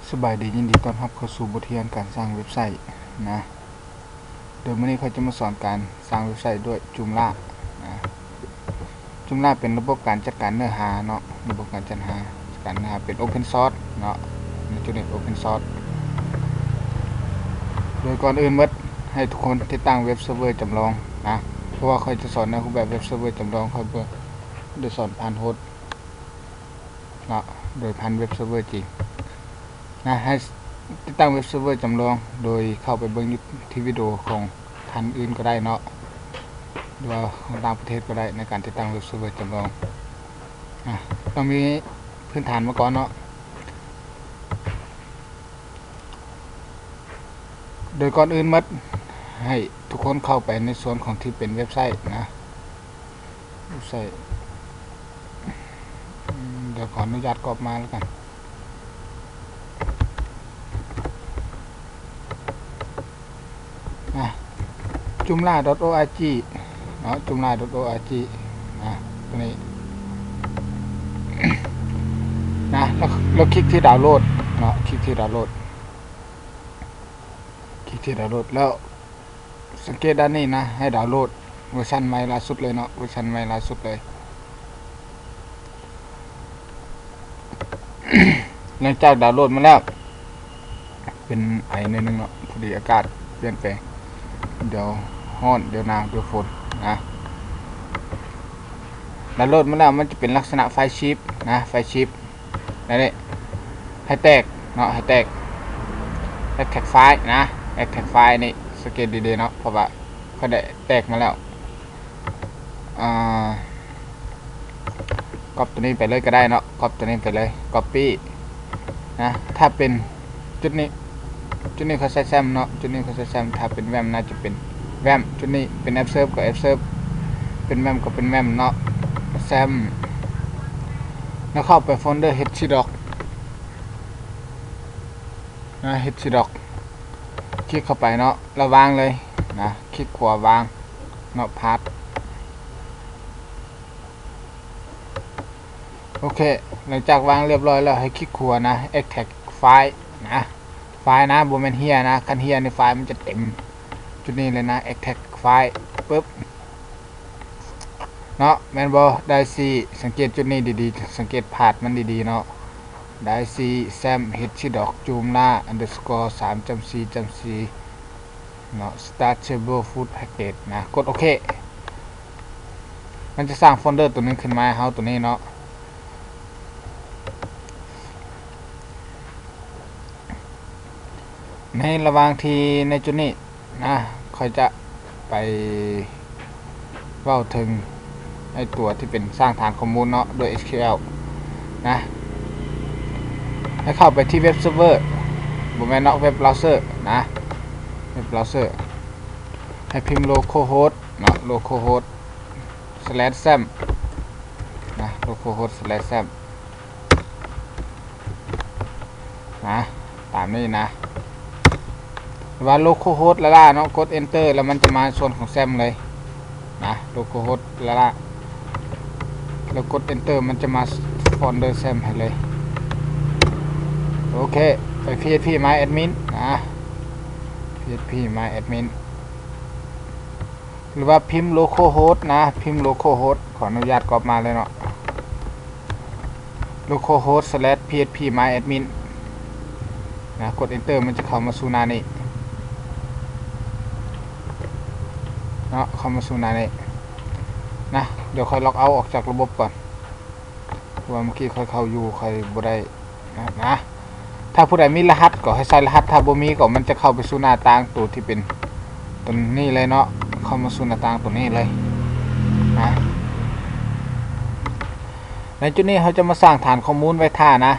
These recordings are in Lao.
ສະບາຍດີ, ຍິນດີຕ້ອນຮັບເຂົ້າສູ່ບົດຮຽນການສ້າງເວັບໄຊນະ. ໂດຍມື້ນີ້ຂ້ອຍຈະມາສອນການສ້າງເວັບໄຊດ້ວຍ Joomla ນະ. Joomla ເປັນລະບົບການຈັດການເນື້ອຫາເນາະ, ລະບົບການຈັດຫາ ການເນື້ອຫາເປັນ Open Source ເນາະ, ໃນຈຸດນີ້ Open Source. ໂດຍກ່ອນອື່ນໝົດ ໃຫ້ທຸກຄົນຕິດຕັ້ງເວັບເຊີເວີຈຳລອງນະ, ເພາະວ່າຂ້ອຍຈະສອນໃນຮູບແບບເວັບເຊີເວີຈຳລອງ, ຂ້ອຍບໍ່ໄດ້ສອນຜ່ານໂຮສ ເນາະ ໂດຍຜ່ານເວັບເຊີເວີຈິງນະ. ໃຫ້ຕິດຕັ້ງເວັບເຊີເວີຈຳລອງ ໂດຍເຂົ້າໄປເບິ່ງຢູ່ທີ່ວິດີໂອຂອງທ່ານອື່ນກໍໄດ້ເນາະ ຫຼືວ່າຂອງຕ່າງປະເທດກໍໄດ້ ໃນການຕິດຕັ້ງເວັບເຊີເວີຈຳລອງນະ. ຕ້ອງມີພື້ນຖານມາກ່ອນເນາະ. ໂດຍກ່ອນອື່ນໝົດ ໃຫ້ທຸກຄົນເຂົ້າໄປໃນສ່ວນຂອງທີ່ເປັນເວັບໄຊນະ. ໃສ່ ດຽວຂໍອະນຸຍາດກອບມາແລ້ວກັນນະ. Joomla.org ເນາະ, Joomla.org ນະ, ຕົວນີ້ນະ. ແລ້ວ ແລ້ວຄລິກທີ່ດາວໂຫຼດເນາະ, ຄລິກທີ່ດາວໂຫຼດ, ຄລິກທີ່ດາວໂຫຼດ ແລ້ວ ສັງເກດດ້ານນີ້ນະ, ໃຫ້ດາວໂຫຼດເວີຊັນໃໝ່ລ່າສຸດເລີຍເນາະ, ເວີຊັນໃໝ່ລ່າສຸດເລີຍ. ຫຼັງຈາກດາວໂຫຼດມາແລ້ວ ເປັນໄອໜ້ອຍໜຶ່ງເນາະ, ພໍດີອາກາດປ່ຽນແປງ, ດຽວຮ້ອນ ດຽວໜາວ ດຽວຝົນນະ. ດາວໂຫຼດມາແລ້ວ ມັນຈະເປັນລັກສະນະໄຟລ໌ຊິບນະ, ໄຟລ໌ຊິບ. ແນວນີ້ ໃຫ້ແຕກເນາະ, ໃຫ້ແຕກ extract file ນະ, extract file ນີ້ ສັງເກດດີໆເນາະ, ເພາະວ່າຂ້ອຍໄດ້ແຕກມາແລ້ວ. ອ່າ ກັອບຕົວນີ້ໄປເລີຍກໍໄດ້ເນາະ, ກັອບຕົວນີ້ໄປເລີຍ, copy ນະ. ຖ້າເປັນຈຸດນີ້ ຈຸດນີ້ຂ້ອຍໃຊ້ XAMPP ເນາະ, ຈຸດນີ້ຂ້ອຍໃຊ້ XAMPP. ຖ້າເປັນ WAMP ໜ້າຈະເປັນ WAMP, ຈຸດນີ້ເປັນ F-Serve ກໍ F-Serve, ເປັນ WAMP ກໍເປັນ WAMP ເນາະ, XAMPP. ແລ້ວເຂົ້າໄປໂຟນເດີ HCDoc ນະ, HCDoc ຄລິກເຂົ້າໄປເນາະ, ແລ້ວວາງເລີຍນະ, ຄລິກຂວາວາງເນາະ, path. ໂອເຄ ຫຼັງຈາກວາງຮຽບຮ້ອຍແລ້ວ ໃຫ້ຄລິກຂວານະ, extract file ນະ, file ນະ, ບໍ່ແມ່ນເຮຍນະ, ຄັນເຮຍນີ້ file ມັນຈະເຕັມຈຸດນີ້ເລີຍນະ. Extract file ປຶບ ເນາະ, ແມ່ນບໍ່? ໄດ້ຊິສັງເກດຈຸດນີ້ດີໆ, ສັງເກດ path ມັນດີໆເນາະ, ໄດ້ຊິ XAMPP HCDoc Joomla underscore ສາມຈ້ຳສີ່ຈ້ຳສີ່ ເນາະ, start table food package ນະ, ກົດໂອເຄ. ມັນຈະສ້າງໂຟນເດີຕົວໜຶ່ງຂຶ້ນມາໃຫ້ເຮົາຕົວນີ້ເນາະ. ໃນລະຫວ່າງທີ່ໃນຈຸດນີ້ນະ, ຂ້ອຍຈະໄປເວົ້າເຖິງ ໃນຕົວທີ່ເປັນສ້າງຖານຂໍ້ມູນເນາະ ດ້ວຍ SQL ນະ. ໃຫ້ເຂົ້າໄປທີ່ເວັບເຊີເວີ ບໍ່ແມ່ນເນາະ, ເວັບບຣາວເຊີນະ, ເວັບບຣາວເຊີ. ໃຫ້ພິມ localhost ເນາະ, localhost slash XAMPP ນະ, localhost slash XAMPP ນະ, ຕາມນີ້ນະ. ຫຼືວ່າ localhost ລ້າໆເນາະ, ກົດ enter ແລ້ວມັນຈະມາສ່ວນຂອງ XAMPP ເລີຍນະ, localhost ລ້າໆ ແລ້ວກົດ enter ມັນຈະມາໂຟນເດີ XAMPP ໃຫ້ເລີຍ. ໂອເຄ ໄປ phpMyAdmin ນະ, phpMyAdmin ຫຼືວ່າພິມ localhost ນະ, ພິມ localhost ຂໍອະນຸຍາດກອບມາເລີຍເນາະ, localhost slash phpMyAdmin ນະ, ກົດ enter ມັນຈະເຂົ້າມາສູ່ໜ້ານີ້ເນາະ, ເຂົ້າມາສູ່ໜ້ານີ້ນະ. ດຽວຂ້ອຍ log out ອອກຈາກລະບົບກ່ອນ, ເພາະວ່າເມື່ອກີ້ຂ້ອຍເຂົ້າຢູ່ ຂ້ອຍບໍ່ໄດ້ ນະ, ນະ. ຖ້າຜູ້ໃດມີລະຫັດກໍໃຫ້ໃສ່ລະຫັດ, ຖ້າບໍ່ມີກໍມັນຈະເຂົ້າໄປສູ່ໜ້າຕ່າງໂຕທີ່ເປັນຕົວນີ້ເລີຍເນາະ, ເຂົ້າມາສູ່ໜ້າຕ່າງຕົວນີ້ເລີຍນະ. ໃນຈຸດນີ້ເຮົາຈະມາສ້າງຖານຂໍ້ມູນໄວ້ຖ້ານະ,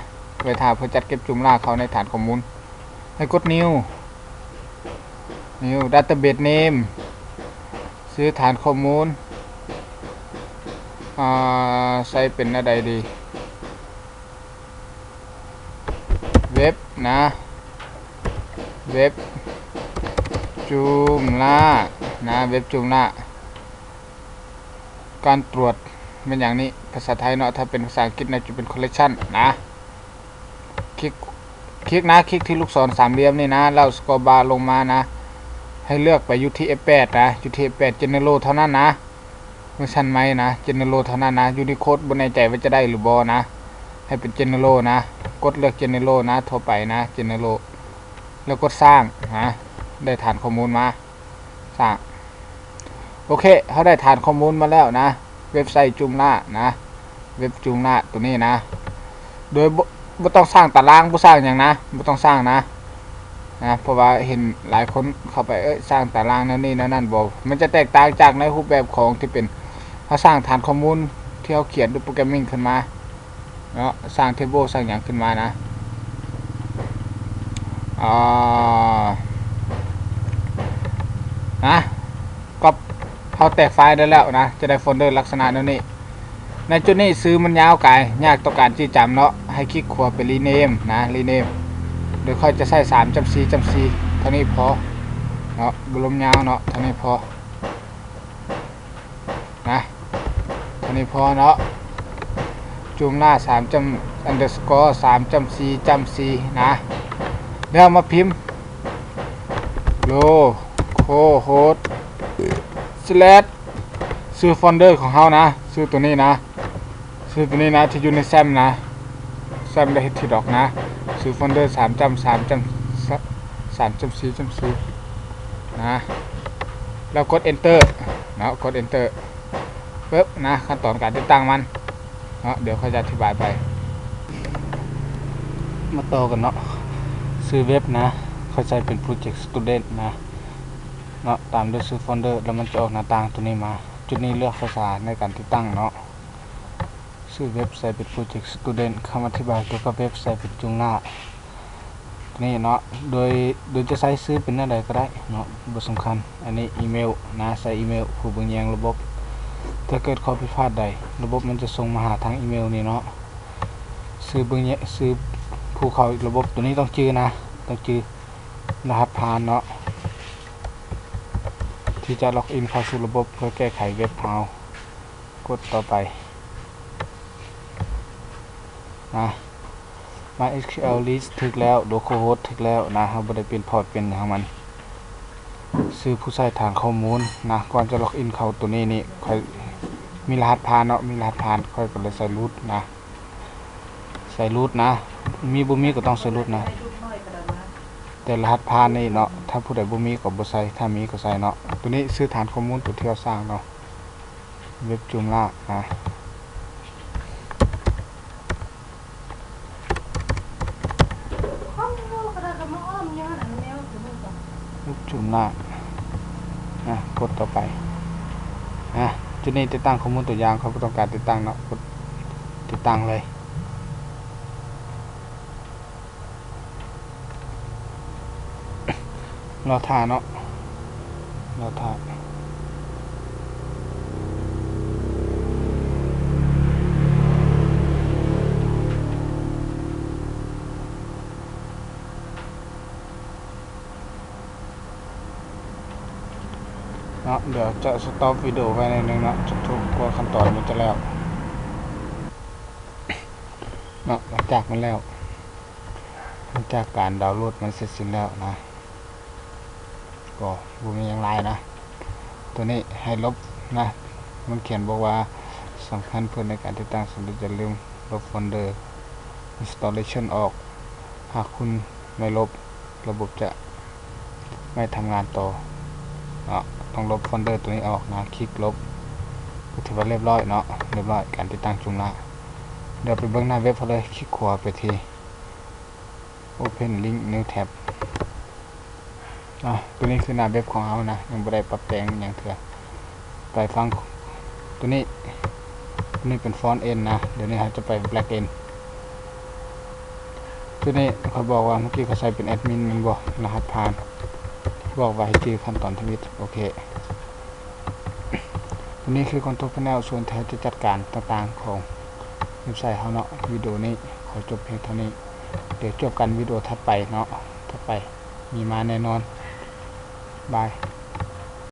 ໄວ້ຖ້າເພື່ອຈັດເກັບ Joomla ເຂົ້າໃນຖານຂໍ້ມູນ. ໃຫ້ກົດ new, new database name, ຊື່ຖານຂໍ້ມູນ ອ່າ ໃສ່ເປັນແນວໃດດີ? ເວັບນະ, ເວັບ Joomla ນະ, ເວັບ Joomla ການຕວດແມ່ນຫຍັງນີ້ ພາສາໄທເນາະ, ຖ້າເປັນພາສາອັງກິດນະ ຈະເປັນ collection ນະ. ຄລິກ ຄລິກນະ ຄລິກທີ່ລູກສອນສາມຫຼ່ຽມນີ້ນະ ແລ້ວສະກອລບາລົງມານະ ໃຫ້ເລືອກໄປຢູ່ທີ່ເອັຟແປດນະ ຢູ່ທີ່ເອັຟແປດ General ເທົ່ານັ້ນນະ ເວີຊັນໃໝ່ນະ General ເທົ່ານັ້ນນະ Unicode ບໍ່ແນ່ໃຈວ່າຈະໄດ້ຫຼືບໍ່ນະ ໃຫ້ເປັນ General ນະ ກົດເລືອກ General ນະ ທົ່ວໄປນະ General ແລ້ວກົດສ້າງນະ ໄດ້ຖານຂໍ້ມູນມາ ສ້າງ ໂອເຄ ເຮົາໄດ້ຖານຂໍ້ມູນມາແລ້ວນະ ເວັບໄຊ Joomla ນະ ເວັບ Joomla ໂຕນີ້ນະ ໂດຍບໍ່ ບໍ່ຕ້ອງສ້າງຕາລາງ ບໍ່ສ້າງຫຍັງນະ ບໍ່ຕ້ອງສ້າງນະ ນະ ເພາະວ່າເຫັນຫຼາຍຄົນເຂົ້າໄປ ເອີຍ ສ້າງຕາລາງແນວນີ້ແນວນັ້ນ ບໍ່ ມັນຈະແຕກຕ່າງຈາກໃນຮູບແບບຂອງທີ່ເປັນ ເຮົາສ້າງຖານຂໍ້ມູນທີ່ເຮົາຂຽນໂດຍ programming ຂຶ້ນມາເນາະ ສ້າງ table ສ້າງຫຍັງຂຶ້ນມານະ ອາ ນະ ກໍເຮົາແຕກໄຟລ໌ໄດ້ແລ້ວນະ ຈະໄດ້ໂຟນເດີລັກສະນະແນວນີ້. ໃນຈຸດນີ້ຊື່ມັນຍາວກາຍ ຍາກຕໍ່ການຈື່ຈຳເນາະ ໃຫ້ຄລິກຂວາໄປ rename ນະ rename ໂດຍຂ້ອຍຈະໃຊ້ສາມຈ້ຳສີ່ຈ້ຳສີ່ ເທົ່ານີ້ພໍເນາະ ບໍ່ລົມຍາວເນາະ ເທົ່ານີ້ພໍນະ ເທົ່ານີ້ພໍເນາະ Joomla ສາມຈ້ຳ underscore ສາມຈ້ຳສີ່ຈ້ຳສີ່ນະ ແລ້ວມາພິມ localhost slash ຊື່ໂຟນເດີຂອງເຮົານະ ຊື່ໂຕນີ້ນະ ຊື່ໂຕນີ້ນະ ທີ່ຢູ່ໃນ sam ນະ sam ໄດ້ເຮັດທີ່ດອກນະ ຊື່ໂຟນເດີສາມຈ້ຳສາມຈ້ຳ ສາມຈ້ຳສີ່ຈ້ຳສີ່ນະ ແລ້ວກົດ enter ເນາະ ກົດ enter ປຶບນະ ຂັ້ນຕອນການຕິດຕັ້ງມັນເນາະ ດຽວຂ້ອຍຈະອະທິບາຍໄປ ມາຕໍ່ກັນເນາະ ຊື່ເວັບນະ ຂ້ອຍໃຊ້ເປັນ Project Student ນະ ເນາະ ຕາມດ້ວຍຊື່ໂຟນເດີ ແລ້ວມັນຈະອອກໜ້າຕ່າງໂຕນີ້ມາ ຈຸດນີ້ເລືອກພາສາໃນການຕິດຕັ້ງເນາະ ຊື່ເວັບໃສ່ເປັນ Project Student ຄຳອະທິບາຍກ່ຽວກັບເວັບໃສ່ເປັນ Joomla ໂຕນີ້ເນາະ ໂດຍ ໂດຍຈະໃຊ້ຊື່ເປັນແນວໃດກໍໄດ້ເນາະ ບໍ່ສຳຄັນ ອັນນີ້ອີເມວນະ ໃສ່ອີເມວຜູ້ເບິ່ງແຍງລະບົບ ຖ້າເກີດຂໍ້ຜິດພາດໃດ ລະບົບມັນຈະສົ່ງມາຫາທາງອີເມວນີ້ເນາະ ຊື່ເບິ່ງແຍງ ຊື່ຜູ້ເຂົ້າລະບົບ ໂຕນີ້ຕ້ອງຈື່ນະ ຕ້ອງຈື່ລະຫັດຜ່ານເນາະ ທີ່ຈະລັອກອິນເຂົ້າສູ່ລະບົບເພື່ອແກ້ໄຂເວັບເຮົາ ກົດຕໍ່ໄປນະ MySQL list ຖືກແລ້ວ localhost ຖືກແລ້ວນະ ເຮົາບໍ່ໄດ້ປ່ຽນພອດປ່ຽນຫຍັງມັນ ຊື່ຜູ້ໃຊ້ຖານຂໍ້ມູນນະ ກ່ອນຈະລັອກອິນເຂົ້າໂຕນີ້ນີ້ ຂ້ອຍມີລະຫັດຜ່ານເນາະ ມີລະຫັດຜ່ານ ຂ້ອຍກໍເລີຍໃສ່ root ນະ ໃສ່ root ນະ ມີບໍ່ມີກໍຕ້ອງໃສ່ root ນະ ແຕ່ລະຫັດຜ່ານນີ້ເນາະ ຖ້າຜູ້ໃດບໍ່ມີກໍບໍ່ໃສ່ ຖ້າມີກໍໃສ່ເນາະ ໂຕນີ້ຊື່ຖານຂໍ້ມູນໂຕທີ່ເຮົາສ້າງເນາະ ເວັບ Joomla ນະ Joomla ນະ ກົດຕໍ່ໄປ ນະ ຈຸດນີ້ຕິດຕັ້ງຂໍ້ມູນຕົວຢ່າງ ຂ້ອຍບໍ່ຕ້ອງການຕິດຕັ້ງເນາະ ກົດຕິດຕັ້ງເລີຍ. ລໍຖ້າເນາະ ລໍຖ້າເນາະ. ດຽວຈະສະຕັອບວິດີໂອໄວ້ໜ້ອຍໜຶ່ງເນາະ ຈົນກວ່າຂັ້ນຕອນມັນຈະແລ້ວເນາະ. ຫຼັງຈາກມັນແລ້ວ ຫຼັງຈາກການດາວໂຫຼດມັນເສັດສິ້ນແລ້ວນະ ກໍບໍ່ມີຫຍັງຫຼາຍນະ. ຕົວນີ້ໃຫ້ລົບນະ ມັນຂຽນບອກວ່າ ສຳຄັນເພື່ອໃນການຕິດຕັ້ງສຳເລັດ ຢ່າລືມລົບໂຟນເດີ installation ອອກ. ຫາກຄຸນໄມ່ລົບ ລະບົບຈະໄມ່ທຳງານຕໍ່ເນາະ. ຕ້ອງລົບໂຟນເດີຕົວນີ້ອອກນະ ຄລິກລົບ ກໍຖືວ່າລຽບຮ້ອຍເນາະ ລຽບຮ້ອຍການຕິດຕັ້ງ Joomla. ດຽວໄປເບິ່ງໜ້າເວັບເຮົາເລີຍ ຄລິກຂວາໄປທີ່ Open Link New Tab. ອາ ຕົວນີ້ຄືໜ້າເວັບຂອງເຮົານະ ຍັງບໍ່ໄດ້ປັບແຕ່ງຫຍັງເທື່ອ. ໄປຝັ່ງຕົວນີ້ ຕົວນີ້ເປັນ Front End ນະ ດຽວນີ້ເຮົາຈະໄປ Back End. ຕົວນີ້ຂ້ອຍບອກວ່າ ເມື່ອກີ້ຂ້ອຍໃສ່ເປັນແອດມິນແມ່ນບໍ່? ລະຫັດຜ່ານ ບອກວ່າໃຫ້ຈື່ຂັ້ນຕອນທຳອິດ ໂອເຄ. ຕົວນີ້ຄື Control Panel ສ່ວນທີ່ເຮົາຈະຈັດການຕ່າງໆຂອງເວັບໄຊເຮົາເນາະ. ວິດີໂອນີ້ຂໍຈົບພຽງເທົ່ານີ້ ດຽວພົບກັນວິດີໂອຖັດໄປເນາະ ຖັດໄປມີມາແນ່ນອນ. ບາຍ.